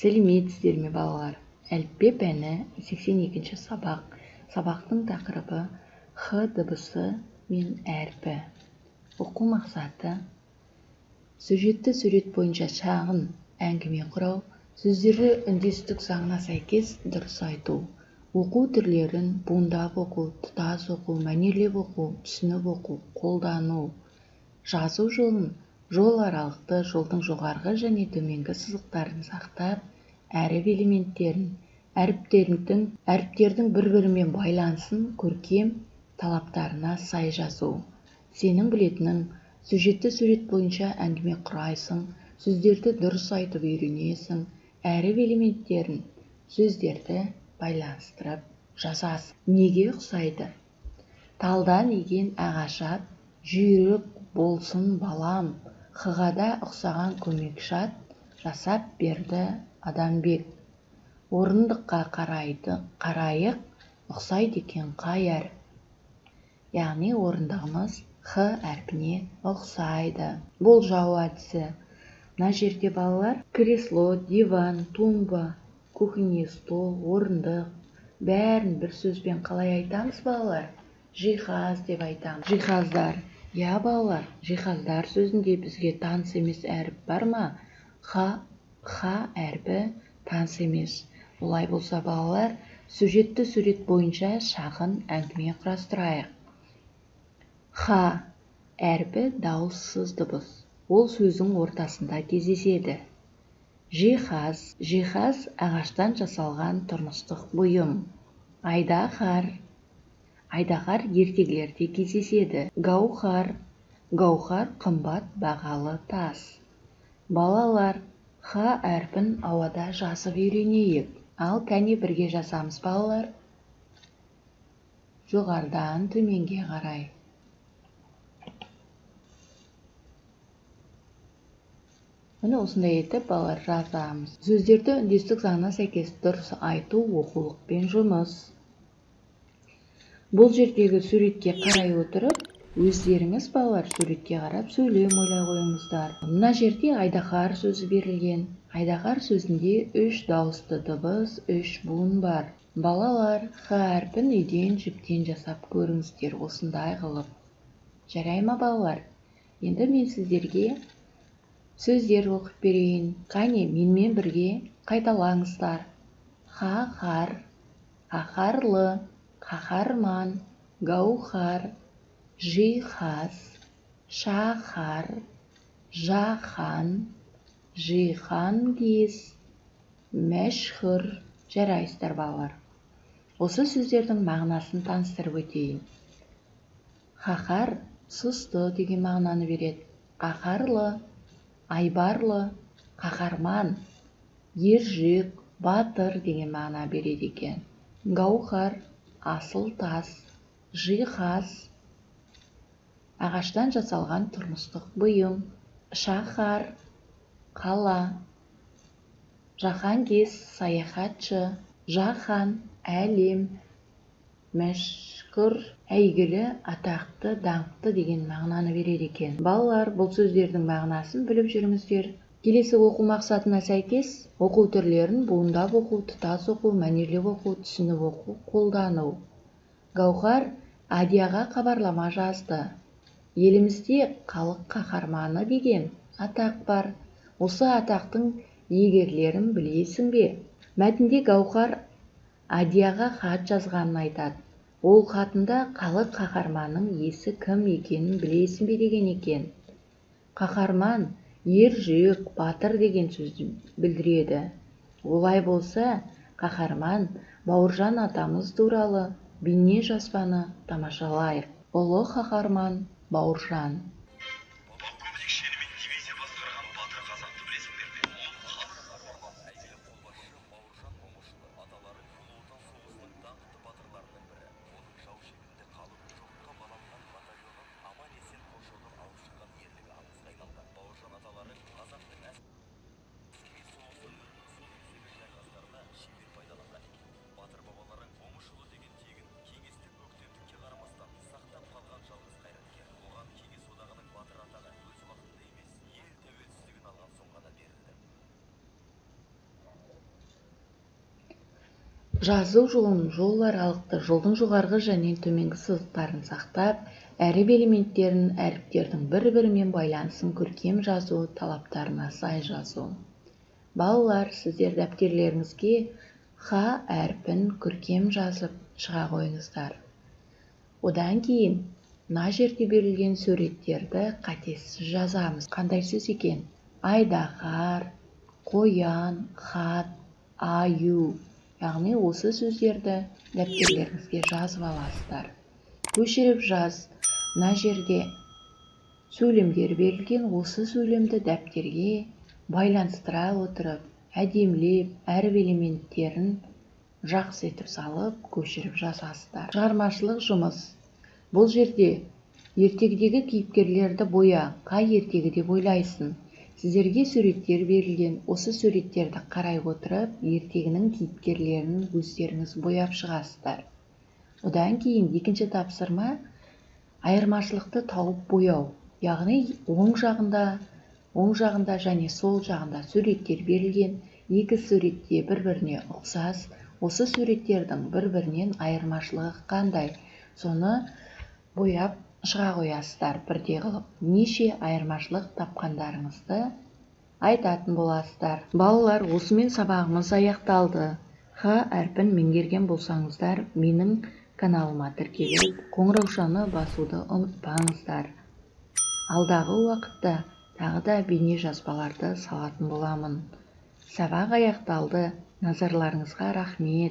Сәлеметсіздер ме, балалар? Әліппе пәні, 82 сабақ. Сабақтың тақырыбы Х дыбысы мен әрпі. Оқу мақсаты: сюжетті сурет бойынша шағын әңгіме құрау, сөздерді үндестік заңына сәйкес дұрыс айту, оқу түрлерін буындап оқу, тұтас оқу, мәнерлеп оқу, түсініп оқу, қолдану, жазу жолын, жол аралықты, жолдың жоғарғы және төменгі сызықтарын сақтап, әріп элементтерін, әріптердің бір-бірімен байланысын көркем талаптарына сай жазу. Сенің білетінің: сюжетті сурет бойынша әңгіме құрайсың, сөздерді дұрыс айтып үйренесің, әріп элементтерін, сөздерді байланыстырып жазасың. Неге ұқсайды? Талдан иген ағаш ат, жүйрік болсын балам, Х-ға да ұқсаған көмекші ат жасап берді Адамбек. Орындыққа қарайық, ұқсайды екен қай әріп? Яғни орындығымыз Х әрпіне ұқсайды. Болжау әдісі. Мына жерде, балалар, кресло, диван, тумба, кухонный стол, орындық, бәрін бір сөзбен қалай айтамыз, балалар? Жиһаз деп айтамыз. Жиһаздар. Иә, балалар, жиһаздар сөзінде бізге таныс емес әріп бар ма? Х әрпі таныс емес. Олай болса, балалар, сюжетті сурет бойынша шағын әңгіме құрастырайық. Х әрпі дауыссыз дыбыс. Ол сөздің ортасында кездеседі. Жиһаз. Жиһаз ағаштан жасалған тұрмыстық бұйым. Айдаһар. Айдаһар ертегілерде кездеседі. Гауһар. Гауһар қымбат бағалы тас. Балалар, Х әрпін ауада жазып үйренейік. Ал кәне бірге жазамыз, балалар. Жоғарыдан төменге қарай. Міне осындай етіп, балалар, жазамыз. Сөздерді үндестік заңына сәйкес дұрыс айту оқулықпен жұмыс. Бұл жердегі суретке қарай отырып, өздеріңіз, балалар, суретке қарап сөйлем ойлай қойыңыздар. Мына жерде айдаһар сөзі берілген. Айдаһар сөзінде 3 дауысты дыбыс, 3 буын бар. Балалар, Х әрпін үйден жіптен жасап көріңіздер осындай қылып. Жарай ма, балалар? Енді мен сіздерге сөздер оқып берейін. Қане, менімен бірге қайталаңыздар. Қаһар, қаһарлы, қаһарман, гауһар, жиһаз, шаһар, жаһан, жиһангез, мәшһүр. Жарайсыздар, балалар. Осы сөздердің мағынасын таныстырып өтейін. Қаһар сұсты деген мағынаны береді. Қаһарлы, айбарлы, қаһарман, ержүрек, батыр деген мағына береді екен. Гауһар, асыл тас, жиһаз, ағаштан жасалған тұрмыстық бұйым, шаһар, қала, жаһангез, саяхатшы, жаһан, әлем, мәшһүр, әйгілі, атақты, даңқты деген мағынаны береді екен. Балалар, бұл сөздердің мағынасын біліп жүріңіздер. Келесі оқу мақсатына сәйкес оқу түрлерін буындап оқу, тұтас оқу, мәнерлеп оқу, түсініп оқу, қолдану. Гауһар Адияға хабарлама жазды. Елімізде халық қаһарманы деген атақ бар. Осы атақтың иегерлерін білесің бе? Мәтінде Гауһар Адияға хат жазғанын айтады. Ол хатында халық қаһарманның иесі кім екенін білесің бе деген екен. Қаһарман ер жүрек, батыр деген сөзді білдіреді. Олай болса, қаһарман Бауыржан атамыз туралы бейне жазбаны тамашалайық. Ұлы қаһарман Бауыржан. Полковник шенімен дивизия басқарған батыр қазақты білесіңдер ме? Ол халық қаһарманы, әйгілі қолбасшы Бауыржан Момышұлы. Аталары Ұлы Отан соғысының даңқты батырларының бірі. Оның жау шебінде қалып, жоққа баланған батальонын аман-есен қоршаудан алып шыққан ерлігі аңызға айналды. Бауыржан аталары қазақтың әскери соғыс өнерін сол кездегі жайғастарына шебер пайдаланған екен. Батыр бабалары Момышұлы деген тегін кеңестік өктемдікке қарамастан сақтап қалған жалғыз қайраткер. Оған Кеңес одағы Жазу жолын, жол аралықты, жолдың жоғарғы және төменгі сызықтарын сақтап, әріп элементтерін, әріптердің бір-бірімен байланысын көркем жазу талаптарына сай жазу. Балалар, сіздер дәптерлеріңізге Х әрпін көркем жазып шыға қойыңыздар. Одан кейін мына жерде берілген суреттерді қатесіз жазамыз. Қандай сөз екен? Айдаһар, қоян, хат, аю. Яғни осы сөздерді дәптерлеріңізге жазып аласыздар. Көшіріп жаз. Мына жерде сөйлемдер берілген. Осы сөйлемді дәптерге байланыстыра отырып, әдемілеп, әріп элементтерін жақсы етіп салып, көшіріп жазасыздар. Шығармашылық жұмыс. Бұл жерде ертегідегі кейіпкерлерді боя. Қай ертегі деп ойлайсың? Сіздерге суреттер берілген. Осы суреттерді қарай отырып, ертегінің кейіпкерлерін өздеріңіз бояп шығасыздар. Одан кейін екінші тапсырма айырмашылықты тауып бояу. Яғни оң жағында және сол жағында суреттер берілген. Екі суретте бір-біріне ұқсас. Осы суреттердің бір-бірінен айырмашылығы қандай? Соны бояп шыға қоясыздар бірдей қылып. Неше айырмашылық тапқандарыңызды айтатын боласыздар. Балалар, осымен сабағымыз аяқталды. Х әрпін меңгерген болсаңыздар, менің каналыма тіркеліп, қоңыраушаны басуды ұмытпаңыздар. Алдағы уақытта тағы да бейне жазбаларды салатын боламын. Сабақ аяқталды. Назарларыңызға рахмет.